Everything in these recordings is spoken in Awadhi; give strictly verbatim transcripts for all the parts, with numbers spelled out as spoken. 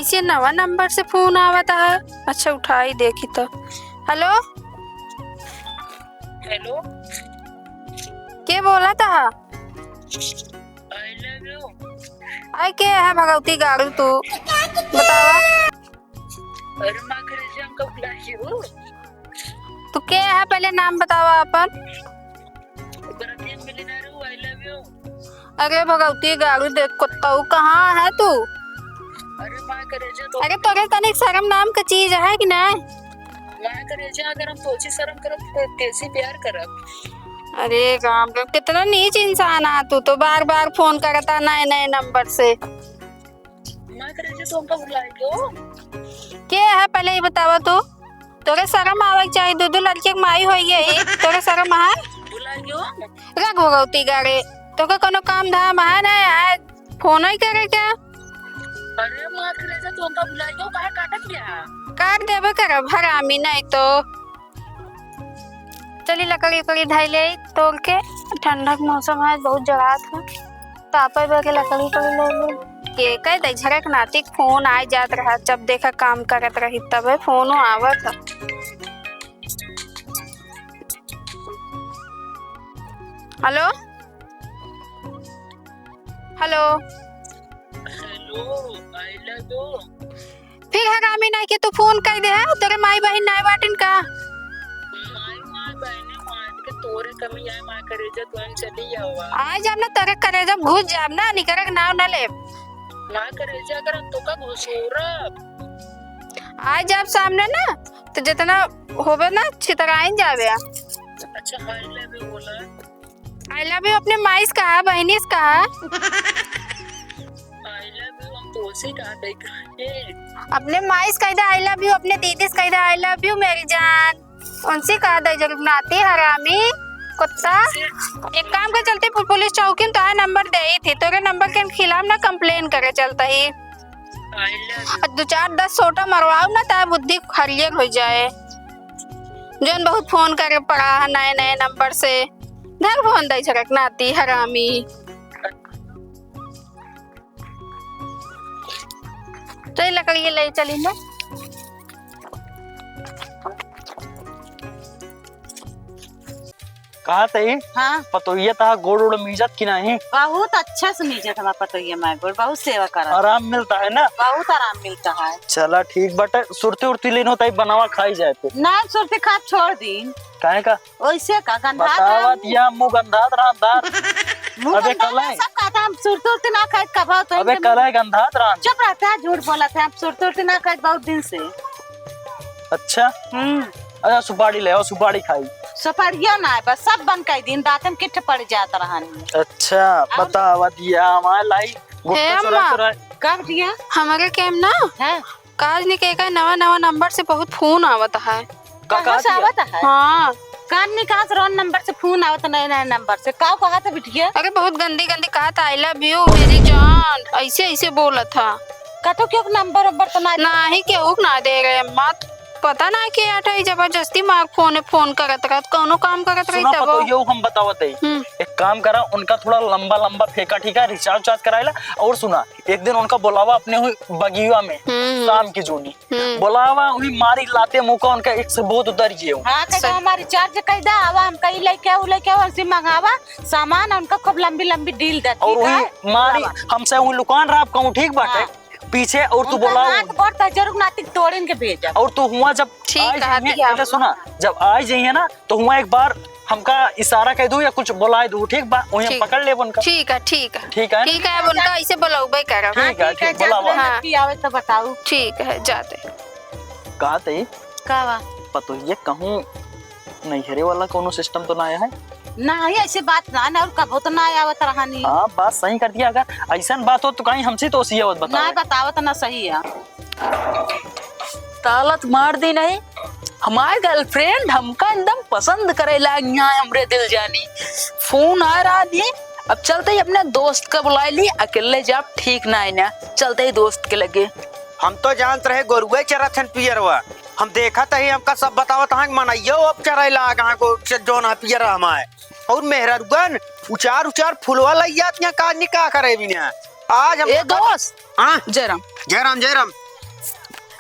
इसे नवा नंबर से फोन आवत है। अच्छा, उठाई देखी तो। हेलो। हेलो। के बोलत है? I love you। आई के है भगवती गाड़ू तू? बतावा। अरे माँ करेजा, हमका भुलाइ गयो। तू के है, पहले नाम बतावा अपन। बरतिया मिली ना रू, I love you। अरे भगवती गाड़ू देख कुत्ताऊ, कहाँ है तू? अरे माँ करेजा तो अरे तोरे तनिक शर्म नाम का चीज है कि नहीं? माँ करेजा, अगर हम तोची शर्म करब तो तेसी प्यार करब। अरे राम राम, कितना नीच इंसान है तू तो, बार बार फोन करता नए नए नंबर से। माँ करेजा, तू हमका भुलाइ गयो। के है पहले ये बतावा तू? तोरे शर्म आवे के चाही, दू दू लड़के के माई होई गई, तोरे शर्म है? भुलाइ गयो। रख भगवती गाड़े, तोके कोनो काम धाम है ना, आए फोन ही करे क्या? अरे माँ करेजा, तू हमका भुलाइ गयो, काहे काटत क्या? काट देबे करब हरामी, नहीं तो। चली लकड़ी उकड़ी धइ ले तोड़ के, ठंडा के मौसम है, बहुत जरात है। तापे बे के लकड़ी उकड़ी ले ले। के कह दे, झरक नाती के फोन आए जात रहा, जब देखा काम करत रही तबे फोनो आवत है। हेलो, हेलो। हेलो, I love you। फिर हरामी नाई के तू फोन कर दे है, तोरे माई बहिन नाई बाटिन का? माई, माई बहिने, माई के तोरे कमी आए, माँ करेजा, तू हम चली आवा। आए जाब ना, तोरे करेजा में घुस जाब ना, निकरे के नाव ना लेब। माँ करेजा, अगर हम तोका घुसूरब। आए जाब सामने ना, तो जितना होबे ना, छितराइन जाबे। अच्छा, I love you बोला। I love you अपने माई से कहा, बहिनी से कहा। I love you हम तोसे कहा, देख के। अपने माई से कह दे I love you, अपने दीदी से कह दे I love you मेरी जान। उनसे कहा दे जरूर नाती हरामी कुत्ता। एक काम कर चलते पु-, पुलिस चौकी में तोहार नंबर दे ही थी, तोरे नंबर के खिलाफ ना complain करे चलता ही। I love you। और दो चार दस सोटा मरवाओ ना, तार बुद्धि हरियर हो जाए। जौन बहुत फोन करे पड़ा है नए नए नंबर से। धर फोन दे झरक नाती हरामी। तो ये लकड़ी ये ले चली ना। कहा तई? हाँ। पतोहिया तहा गोड़ उड़ मीजत कि नहीं? बहुत अच्छा से मीजत हमार पतोहिया माय गोड़, बहुत सेवा करत। आराम मिलता है ना? बहुत आराम मिलता है। चला ठीक बाटे, सुरती उरती लेनो तई बनावा खाई जाए पे। ना, सुरती खाब छोड़ दीन। काहे का? ओइसे का गंधात बतावत रहन? या मुँह गंधात रहन तार। मुँह अबे गंधात कलाई। सब कहता हम सुरती उरती ना खाए कबो तो अबे इनके कलाई गंधात रहन। चुप रहते हैं, झूठ बोलत हैं, हम सुरती उरती ना खाए बहुत दिन से। अच्छा। हम्म। अच्छा, सुपारी ले आओ, सुपारी खाई। सुपारियो ना है, बस सब बंद कर दीन, दांतन किट पड़ जात रहन। अच्छा, और बतावत या हमारे लाई गुप्ता हे चुरा अम्मा। चुरा। का बिटिया? हमारे कैम ना? हाँ। काज निके का नवा नवा नंबर से बहुत फोन आवत है। का कहाँ से कहत हिया? आवत है? हाँ। कान निकास रौन नंबर से फोन आवत, नए नए नंबर से। का कहत है बिटिया? अरे बहुत गंदी गंदी कहत, "I love you मेरी जान", ऐसे ऐसे बोलत है। कतो क्यों नंबर उम्बर तो ना दे? नाही केहू के ना दे रहे अम्मा, पता ना के हटाई जबरदस्ती मार फोन फोन करत रहत, कौनो काम करत रही सुना तब। पतोहियो हम बतावत है। हम्म। एक काम करा, उनका थोड़ा लंबा लंबा फेंका, ठीक है, रिचार्ज चार्ज कराइला। और सुना, एक दिन उनका बुलावा अपने हुई बगिया में, हम्म। शाम की जोनी। हम्म। बोलावा, उही मारी लाते मुका उनका एक से बहुत उतर गए हो। हाँ, कह दो, सही। हमारी चार्ज कह दा, आवा, हम कहीं लेके आओ, लेके आओ, हमसे मंगावा सामान, उनका खूब लंबी लंबी डील देती और उही है। मारी बोलावा। हमसे उही लुकान रहा, आप कहूँ ठीक बाटे। हाँ। पीछे और तू उनका बोलावा। हाथ गोड़ तजरुक नातिक तोड़िन के भेजा। और तू हुआ जब ठीक आई कहा जाइए, दिया। पहले सुना, जब आई जाइए ना, तो हुआ एक बार हमका इशारा कह दू या कुछ बोलाए दू, ठीक बा? वहीं हम ठीक। पकड़ लेब उनका। ठीक है, ठीक है। ठीक है। ठीक है, अब उनका ऐसे बुलाउबे करब। हाँ, ठीक है, ठीक है, ठीक, जा, बुलावा। हाँ। नत्ती आवे तो बताऊ। ठीक है, जाते। का तई? का बा? पतोहिया कहूँ नैहरे वाला कौनो सिस्टम तो ना आया है? ना, ये ऐसी बात ना, ना और कबो तो ना आवत रहनी। हाँ, बात सही कर दिया। अगर ऐसन बात हो तो कहीं हमसे तो ओसी आवत बताओ। ना बतावत ना सही है। तालत मार दी नहीं, हमार गर्लफ्रेंड हमका एकदम पसंद करे लाग यहाँ हमरे दिल जानी। फोन आ रहा नहीं, अब चलते ही अपने दोस्त का बुला ली, अकेले जाब ठीक ना है ना, चलते ही दोस्त के लगे। हम तो जानत रहे गोरुए चरत हन पियरवा, हम देखत ही हमका सब बतावत हाँ मनइयो अब चरे लाग हाँ को च-, जौन है पियर हमारे। और मेहररुगन उचार उचार फुलवा लइयात यहाँ का निकाह करे बिना। आज हम ए दोस्त, हाँ? जयराम। जयराम, जयराम।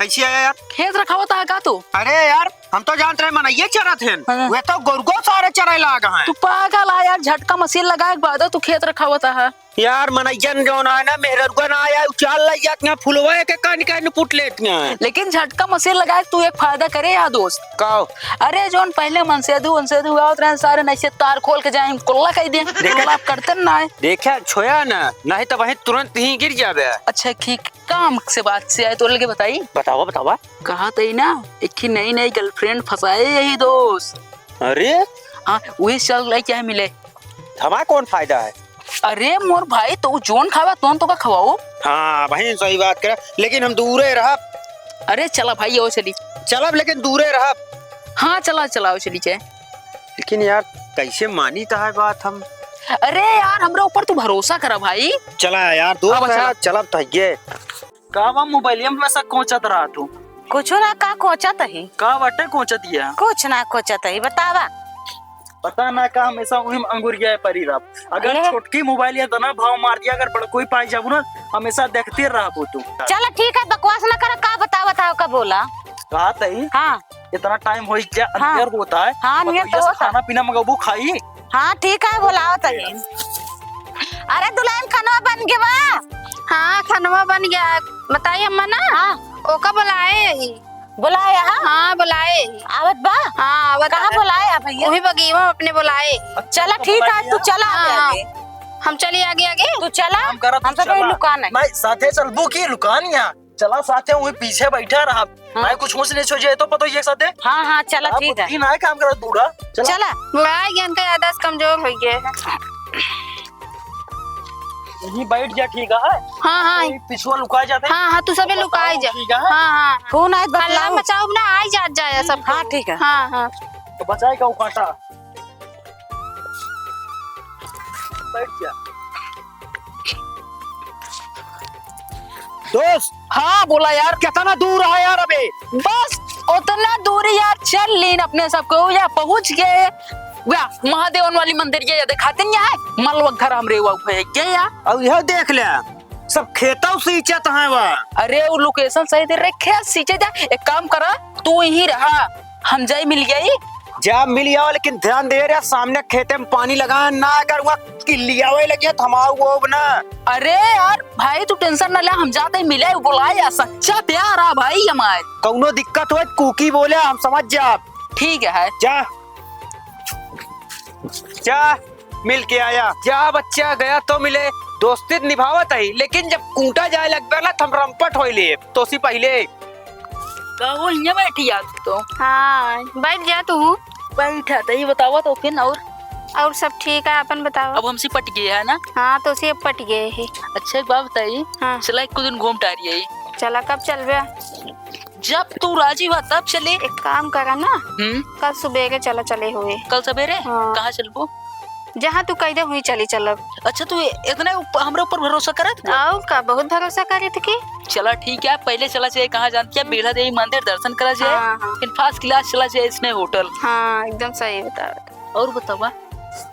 कैसे आया यार? खेत रखावत है का तू? अरे यार, हम तो जानत रहे मनइये चरत हैं। हाँ। वे तो गोरुओ सारे चराए लाग हैं। तू पागल है यार, झटका मशीन लगाए के बाद तू खेत रखावत है। यार, मनइयन जौन है ना, मेहररुआ ना आया, उ चाल लग जात ना, फुलवा के कान कान पुट लेत ना। लेकिन झटका मशीन लगाए तू एक फायदा करे यार दोस्त। का? अरे, जौन पहले मनसेधु, उनसेधु आवत रहे, सारे नैसे तार खोल के जाए, हम कुल्ला कह दे। देखा? कुल्ला करते ना है। देखा, छोया ना, नहीं तो वहीं तुरंत ही गिर जाबे। अच्छा, ठीक, काम से बात से आए, तो लगे बताई। बतावा, बतावा। कहा तई ना, एक ही नई नई girlfriend फंसाए यही दोस्त। अरे? हाँ, वही चल रही क्या मिले। हमारा कौन फायदा है? अरे मोर भाई, तो जोन खावा, तोन तो का खवाओ। हाँ भाई, सही बात करा, लेकिन हम दूरे रहब। अरे चला भाई, आओ चली। चलब, लेकिन दूरे रहब। हाँ, चला, चला, आओ चली जाए। लेकिन यार, कैसे मानी ता है बात हम? अरे यार, हमरा ऊपर तू भरोसा करा भाई। चला यार, दोस्त हाँ, बस है, चला। चलब तो ये। का बा मोबाइलिया में ऐसा कोचत रहा तू? कुछो ना, का कोचत ही? का बाटे कोचत या? कुछ ना कोचत ही, बतावा। पता ना का हमेशा उही में अंगुरिया परी रहा। अगर अरे। छोटकी मोबाइल या तना भाव मार दिया, अगर बड़कोई पाई जाबू ना, हमेशा देखते रहबू तू। चला ठीक है, बकवास ना कर, का बतावा था का बोला? कहा तई? हाँ। इतना टाइम हो गया, हाँ। अंधेर होता है। हाँ, अंधेर तो होता। खाना पीना मंगाबू, खाई। हाँ, ठीक है, बुलाओ तनी। अरे दुल्हन, खानवा बन गया बा? हाँ, खानवा बन गया। बताई अम्मा ना, हाँ। ओका बुलाए ही। बुलाए, हाँ? हाँ, बुलाए ही। आवत बा? हाँ, आवत कहाँ है। बुलाए है भैया? वही बगीवा अपने बुलाए। चला, ठीक है, तू चला आगे, हाँ, आगे। हम चली आगे, आगे। तू चला, काम करत हम तू सब चला। लुकान है। नहीं, साथे चलबू की लुकान या? चला साथे, वही पीछे बैठा रहा। हाँ। भाई कुछ होश नहीं सो जाए तो पता ये साथे। हाँ, हाँ, चला, ठीक है। बुद्धि ना है काम करत बूढ़ा। चला। चला। बुढ़ा ज्ञान का याददाश्त कमजोर हो गया है। यही बैठ जा, ठीक है? हाँ, हाँ। कोई पिछुआ लुका जाता है। हाँ, हाँ, तू सबे तो लुकाई बताओ, जा। ठीक है? हाँ, हाँ। कौन आए हल्ला बतलाओ। मचाओ ना, आई जात जाए सब। हाँ, ठीक है। हाँ, हाँ। तो बचाए का उकाटा। बैठ जा। दोस्त। हाँ, बोला यार। कितना दूर है यार अबे? बस उतना दूरी यार, चल लीन अपने सबको, या पहुँच गए। या महादेवन वाली मंदिर ये, ये दिखाते नहीं है, मलवा घर हमरे वो है, ये या। अब यह देख ले, सब खेतों सींचत हैं वा। अरे, वो location सही दे रहे, खेत सींचे जा। एक काम करा, तू यहीं रहा, हम जाई मिल गई। जा मिल जाओ, लेकिन ध्यान दे रे, सामने खेते में पानी लगा ना, अगर वहाँ किल्ली आवे लगे, थमाऊ वो ना। अरे यार, भाई तू tension ना ले, हम जाते ही मिले, बुलाए यार, सच्चा प्यार आ भाई हमारे। कौनो दिक्कत हो, कूकी बोले, हम समझ जा। ठीक है। जा। जा, मिल के आया। जा बच्चा, गया तो मिले। दोस्ती त निभावत ही, लेकिन जब कूटा जाए लगबे ना, त हम रंपट होई ले। तो सी पहिले। का हो, हियाँ बैठी आ तू तो? हाँ, बैठ जा तू। बैठा, तो ये बतावा तो फिर और? और सब ठीक है, अपन बतावा। अब हमसे पट गए है ना? हाँ, तो से पट गए है। अच्छा, एक बात बताई। हाँ। चला, एक दिन घूम टारी आई। चला, कब चलबे? जब तू राजी हुआ तब चले। एक काम करा ना, हम्म। कल सुबह के चला चले हुए। कल सवेरे? हाँ। कहाँ चलबो? जहाँ तू कह दे हुई चली चलब। अच्छा, तू इतने उप-, हमरे ऊपर भरोसा करत है? और का, बहुत भरोसा करे थे की? चला ठीक है, पहले चला चाहिए, कहाँ जानती है, बेला देवी मंदिर दर्शन करा जाए, हाँ, हाँ। फिर first class चला जाए इसने होटल। हाँ, एकदम सही बता। और बतावा?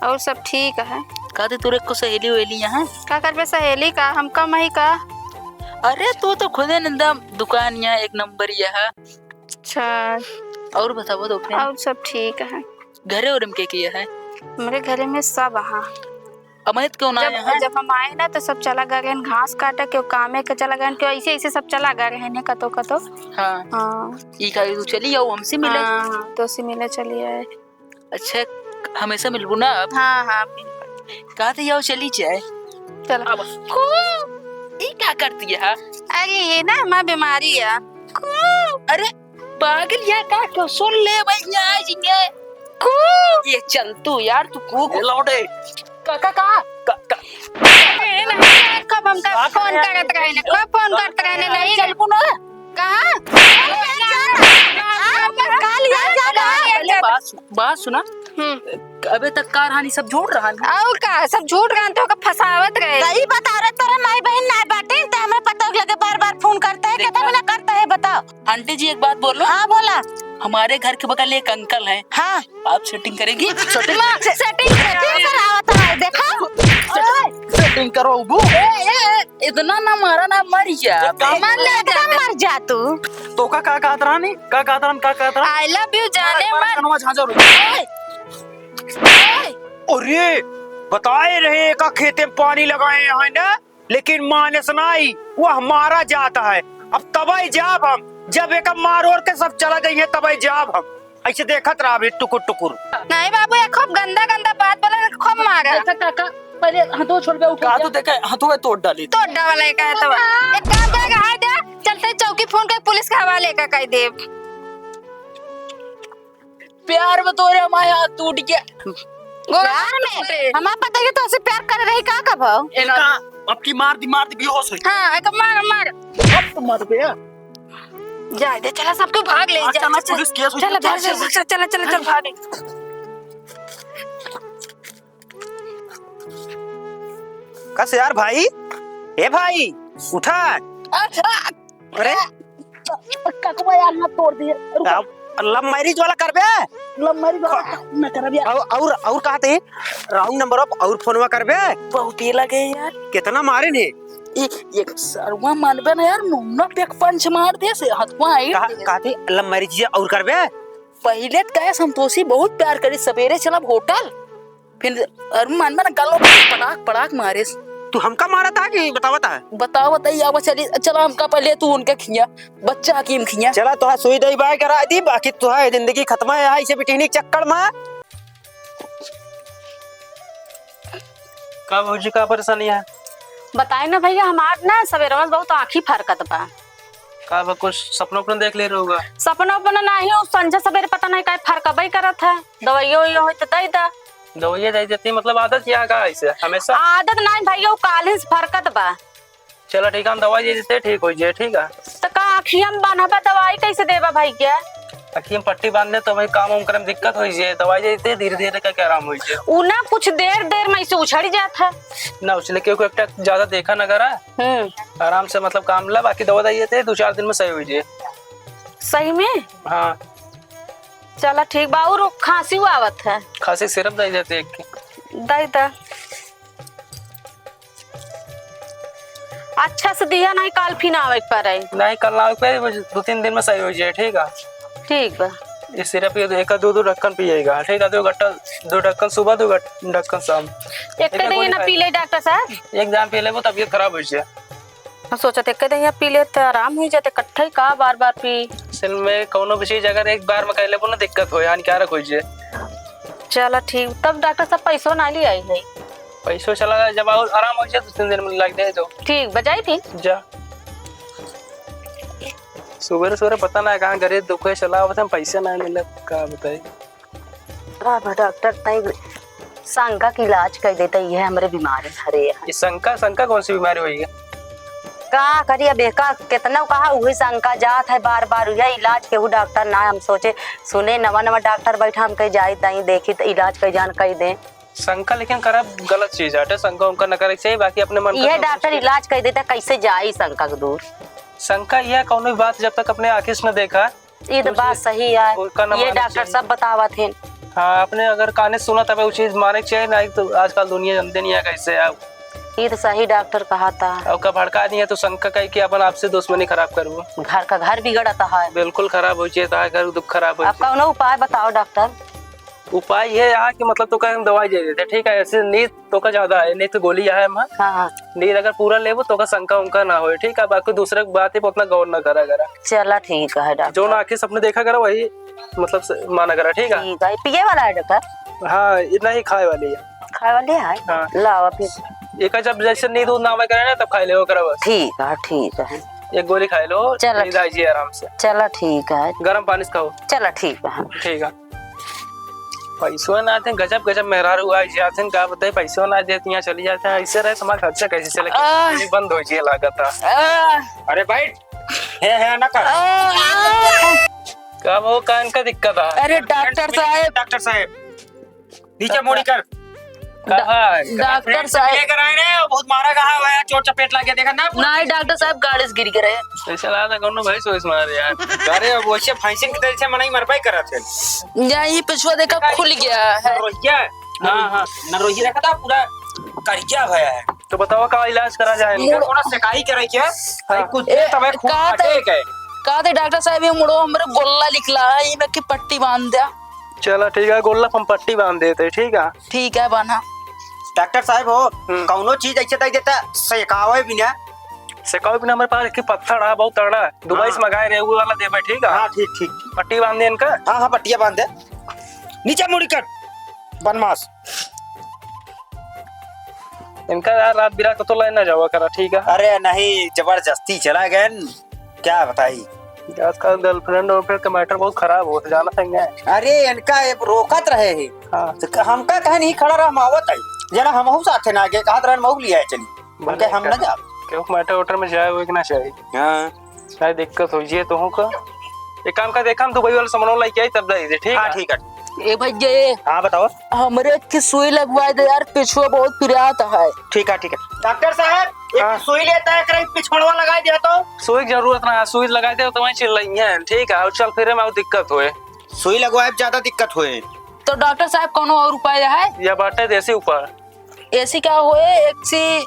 और सब ठीक है। का दे तोरे को सहेली वहेली यहाँ? का करबे सहेली का, हम कम ही का? अरे तू तो खुदे नंदा दुकान यहाँ एक नंबर यहाँ। अच्छा। और बतावा तो फिर? और सब ठीक है। घरे और में के किया है? हमरे घरे में सब हाँ। अमित क्यों ना जब, आया है? जब हम आए ना तो सब चला गए रहन घास काटे, क्यों कामे के चला गए, क्यों ऐसे ऐसे सब चला गए रहन कतो कतो। हाँ। हाँ। ई का तू चली आओ हमसे मिले। हाँ, हाँ, तो से मिले चली आए। अच्छा, हमेशा मिलबू ना अब? हाँ, हाँ, बिल्कुल। कहा थे आओ चली जाए। चलो। अब को ई का करती है? अरे ये ना हमार बीमारी है। को अरे पागल या का क्यों सुन ले भाई, यहाँ आ जाएंगे। को ये चल तू यार, तू को ये लौटे। का, का, का? का, का? ए, नहीं, कब हमका का फोन करे? करत रहे ना, कब फोन करत रहे ना, नहीं चलबू ना। कहाँ? कहाँ? पहले बात सुन, बात सुना। हम्म। अबे तक का रहानी सब झूठ रहानी। और का, सब झूठ रहान तो ओका फंसावत रहे। सही बता रहे, तोरा माई बहन ना बाटे, ते हमरे पतोह के लगे बार-बार फोन करता है, देखा? कितना महीना करता है, बताओ। आंटी जी, एक बात बोलो। हाँ, बोला। हमारे घर के बगल एक अंकल हैं। हाँ। आप सेटिंग करेंगी? सेटिंग। से-, सेटिंग, सेटिंग करावत है, देखा? सेटिंग, सेटिंग। इनकर होबू। ए, ए, ए, इतना ना मारा ना, मर जा। ए, का? मर जा, एकदम मर जा तू। तो का, का कहत रहनी? का कहत रहन, का कहत रहन? I love you जाने मार, मार। कनवा झांझर हो। ए, ए। अरे, बताए रहे का खेते में पानी लगाए हैं ना, लेकिन मानस नाई, वो हमारा जात है। अब तबई जाब हम, जब एक मार ओर के सब चला जाइए, तबई जाब हम। ऐसे देखत रहा अभी टुकुर टुकुर। नहीं बाबू, ये खूब गंदा गंदा बात बोला, खूब मारा। देखा काका, पहले हाथों छोड़ के उठा का जा। तू देखे, हाथों में तोड़ डाली। तोड़ डाला है का तो। एक काम कर, हाथ दे, चलते चौकी फोन कर पुलिस के हवाले का कर दे। प्यार में तोरे हमारे हाथ टूट गया। गोबर प्यार में? हमार पता है तो ऐसे प्यार कर रही का कब हो? इनका अब की मार दी, मार दी, बेहोश हो। हाँ, एक मार, मार। अब तो मर गया। जा दे, चला, सबको भाग ले, जा, चला, चला, पुलिस केस हो चला, जाएगा। चला, चला, चला, चला, चला, भाग। कस यार भाई, ए भाई, उठा। आ, आ, अरे? ककबा यार, हाथ तोड़ दिए। रुक। अब love marriage वाला करबे? Love marriage वाला ना करब यार। और, और, और कहा थे? Wrong number of और फोनवा करबे? बहुत ही लगे यार। कितना मारे ने? एक, एक सरवा मानबे ना यार, नूना पे एक पंच मार दे से, हथवा आई कहा, दे। कहा थे, love marriage ये और करबे? पहिले त कहे संतोषी बहुत प्यार करी, सवेरे चलब होटल, फिर अरुण मानबे ना गलो पड़ाक पड़ाक मारे। तू हमका मारा था कि बतावा था? बतावा था, आवा चली, चला हमका पहले तू उनके खिया, बच्चा हकीम खिया। चला तोहा सुई दई बाय करा दी, बाकी तोहा ये जिंदगी खत्म है यहाँ इसे बिटिनी के चक्कर में। का भौजी, का परेशानी है? बताई ना भैया, हमार ना सवेरवा से बहुत आँखी फरकत बा। का बा, कुछ सपना उपना देख ले रहोगा? सपना उपना नहीं, उ संझा सवेरे पता नहीं काहे फरकबई करत है। दवाइयो उइयो होई त दई दा। दवाइया दे देती, मतलब आदत क्या का ऐसे हमेशा? आदत नहीं भैया, उ काल्हि से फरकत बा। चला ठीक है, हम दवाई दे देते, ठीक हो जाए, ठीक है? त का अखिया में बांधबा, दवाई कैसे देबा भैया? अखिया में पट्टी बांध दे तो भाई काम वाम करे में दिक्कत हो जाए, दवाई दे देते, धीरे धीरे करके आराम हो जाए। उ ना कुछ देर देर में ऐसे उछड़ जात है। ना उछले, क्योंकि एक ज्यादा देखा ना करा। हम्म। आराम से मतलब काम ला, बाकी दवा दे देते, दो चार दिन में सही हो जाए। सही में? हाँ। चला ठीक बा, और खांसी हुआ आवत है? खांसी सिरप दे देते एक। दे दा। अच्छा से दिया, नहीं काल फिर आवे के पड़े। नहीं, काल ना आवे के पड़े, बस दो तीन दिन में सही हो जाए, ठीक है? ठीक बा। ये सिरप ये एक दो दो ढक्कन पिएगा, ठीक है? दो घंटा, दो ढक्कन सुबह, दो घट-, ढक्कन शाम। एक एक दिन गोली ना खाए। पी ले डॉक्टर साहब। एक दान पी लेबो, तबीयत खराब हो जाए। हम सोचत एक दिन यहाँ पी ले तो आराम हो जाते, इकट्ठा ही का बार बार पी। असल में कौनो भी चीज अगर एक बार में कर लेबो ना, दिक्कत हो, हानिकारक हो जाए। चला ठीक, तब डॉक्टर साहब पैसो ना ले आई है। पैसो चला जाए, जब और आराम हो जाए, दो तीन दिन में लग जाए तो। ठीक, बजाई थी। जा। सुबह सुबह पता ना कहाँ घरे दुखे चला आवत है, पैसा ना मिले, का बताई। का बा डॉक्टर, तई शंका के इलाज कर देता, ये हमरे बीमारी धरे है। ये शंका, शंका कौन सी बीमारी हुई है? का करी, अब एका कितना कहा, उही शंका जात है बार बार, यह इलाज केहू डॉक्टर ना, हम सोचे सुने नवा नवा डॉक्टर बैठा, हम कहीं जाई तई देखी त इलाज कई जान कई दे। शंका लेकिन करब गलत चीज हटे, शंका उनका न करे के चाहिए, बाकी अपने मन का ये संतुष्टि। डॉक्टर इलाज कर देता, कैसे जाई शंका के दूर? शंका यह कौनो भी बात जब तक अपने आँखी से न देखा, ये तो उस-, बात सही है, उनका न ये माने के डॉक्टर चाहिए। सब बतावत हैं। हाँ, अपने अगर काने सुना तबे वो चीज माने के चाहिए, नहीं तो आजकल दुनिया जानते नहीं है कैसे है। ये तो सही डॉक्टर कहा था। और का भड़का दिया तो शंका कही कि अपन आपसे दुश्मनी खराब करबो। घर का घर बिगड़ता है। बिल्कुल खराब हो जाए, तो घर दुख खराब हो अब जाए। कौनो उपाय बताओ डॉक्टर। उपाय ये है कि मतलब तोका हम दवाई दे देते, ठीक है? ऐसे नींद तोका ज्यादा है, नहीं तो गोली है हम। हाँ, हाँ। नींद अगर पूरा लेबो तोका शंका उंका ना होए, ठीक है? बाकी दूसरे बात पे उतना गौर ना करा करा। चला ठीक है डॉक्टर। जो ना आँखें सपने देखा करा वही मतलब से माना करा, ठीक है? ठीक है, पिए वाला है डॉक्टर? हाँ, इतना ही खाए वाली है। खाए वाली है? हाँ। लावा फिर। एक जब जैसे नींद उंद ना आवे करे ना तब खाए ले करा बस। ठीक है, ठीक है। एक गोली खाए लो, चला। नींद आ जाए आराम से। चला ठीक है। गरम पानी से खाओ। चला ठीक है। ठीक है। पैसो ना आते, गजब गजब मेहरारू आ जाते हैं, का बताए, पैसो ना देते, यहाँ चली जाते हैं, ऐसे रहे तुम्हारा खर्चा कैसे चले? आह। पानी बंद हो जाए लागत है। आह। अरे बैठ, है, है ना कर। आह। का वो कान का दिक्कत है? अरे डॉक्टर साहब। डॉक्टर साहब, नीचे मुड़ी कर। कहाँ है? डॉक्टर साहब। लेकर आए रहे, बहुत मारा कहाँ हुआ है, चोट चपेट लग गया, देखा ना? नहीं डॉक्टर साहब, गाड़ी से गिर गए रहे। ऐसा लगा था कौनो भैंस वैस मारे यार। अरे अब वैसे भैंसिन की तरह से मनई मरबा ही करत है। यही पिछुआ देखा, खुल गया है। नरोहिया? हाँ, हाँ। नरोहिया देखा था पूरा करिया भया है। तो बताओ, का इलाज करा जाए इनका? मुड़ो ना सेकाई करे के। हाँ। कुछ ए, दे तबे खून का फटे ते, के। का ते डॉक्टर साहब, ये मुड़ो हमरे गोल्ला निकला है, इमे की पट्टी बांध द्या। चला ठीक है, गोल्ला पे हम पट्टी बांध देते, ठीक है? ठीक है, बांधा। डॉक्टर साहब हो, हम्म। कौनो चीज ऐसे दे देता, सेकावे बिना। सेकावे बिना हमारे पास एक पत्थर है, बहुत तगड़ा है, दुबई हाँ। से मंगाए रहे, वो वाला देबे, ठीक है? हाँ, ठीक, ठीक। पट्टी बांध दे इनका। हाँ, हाँ, पट्टिया बांध दे। नीचे मुड़ी कर, बदमाश। इनका यार रात बिरात तो लै ना जावा करा, ठीक है? अरे नहीं, जबरदस्ती चला गए न, क्या बताई? आजकल girlfriend वर्लफ्रेंड का matter बहुत खराब होत, जाना सही है। अरे इनका ये रोकत रहे है। हाँ। तो क-, हमका कहे नहीं खड़ा रहा, हम आवत है। जना हमहू साथे ना गए, कहत रहन मऊ लिया है चली। हमके हम ना जाब। क्यों matter वाटर में जाए हुए कि ना चाहिए। हाँ। नहीं दिक्कत हो ये तो हूँ का। एक काम का देखा, हम दुबई वाला सामान लेके आई तब दे दे, ठीक हाँ, है? ठीक है। ए भैया, ए हाँ, बताओ। हमरे एक ठे सुई लगवाए दे यार, पिछुआ बहुत पिरात है। ठीक है, ठीक है। डॉक्टर साहब, एक हाँ। सुई लेता है, एकरा पिछुआ लगाए दिया तो। सुई की जरूरत ना है, सुई लगाए दे तो वहीं चिल्लाइए, ठीक है? और चल फिरे में और दिक्कत होए। सुई लगवाए ज्यादा दिक्कत होए। तो डॉक्टर साहब, कौनो और उपाय है? या बाटे देसी उपाय। एसी का होए, एसी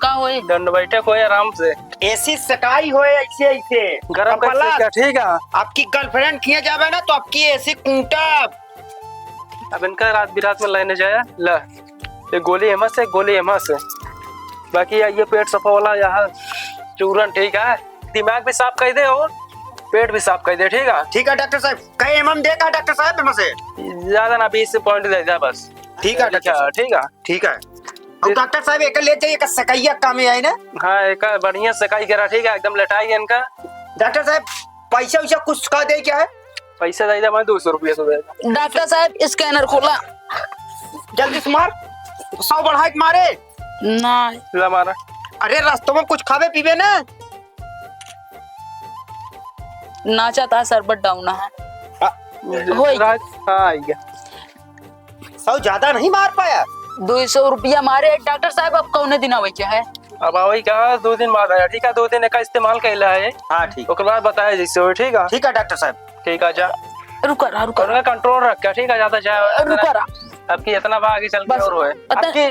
का होए? दंड बैठक होए आराम से। एसी सकाई होए ऐसे, ऐसे। गरम कैसे कपला। क्या, ठीक है? आपकी girlfriend खिए जावे ना तो आपकी एसी कूटब। अब इनका रात बिरात में लेने जाया, ला। ये गोली एमा से, गोली एमा से। बाकी ये, ये पेट सफा वाला यहाँ चूरन, ठीक है? दिमाग भी साफ कर दे और पेट भी साफ कर दे, ठीक है? ठीक है डॉक्टर साहब, कई एमएम दे का डॉक्टर साहब एमा से? ज्यादा ना, बीस से पॉइंट दे दे बस। ठीक है डॉक्टर साहब। ठीक है। ठीक है। और डॉक्टर साहब, एकर ले जाइए, एकर सकैया काम में आई ना? हाँ, एकर बढ़िया सकाई करा, ठीक है, एकदम लेटाई इनका। डॉक्टर साहब, पैसा वैसा कुछ का दे क्या है? पैसा दे दे, मैं दो सौ रुपया तो दे दे। डॉक्टर साहब, scanner खोला। जल्दी से मार, सौ बढ़ाए के मारे। ना। ला मारा। अरे, रास्तों में कुछ खावे पीवे ना। नाचा था, शरबत down है। आ, होई। राज, हाँ, आई गया। सौ ज्यादा नहीं मार पाया? दो सौ रुपया मारे। डॉक्टर साहब, अब कौने दिन आवे क्या है? अब आवे क्या, दो दिन बाद आया, ठीक है? दो दिन का इस्तेमाल कैला है। हाँ, ठीक। ओकर बाद बताया जैसे हो, ठीक है? ठीक है डॉक्टर साहब। ठीक है, जा। रुका रहा, रुका और रहा। उनका control रख के, ठीक है? ज्यादा जा, रुका रहा। अब की इतना बा, आगे चल के बस, और होए। पता अब की,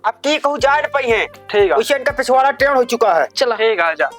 अब की कहूँ जा न पाई है। ठीक है। उसे इनका पिछवाड़ा टेढ़ हो चुका है। चला। ठीक है, जा।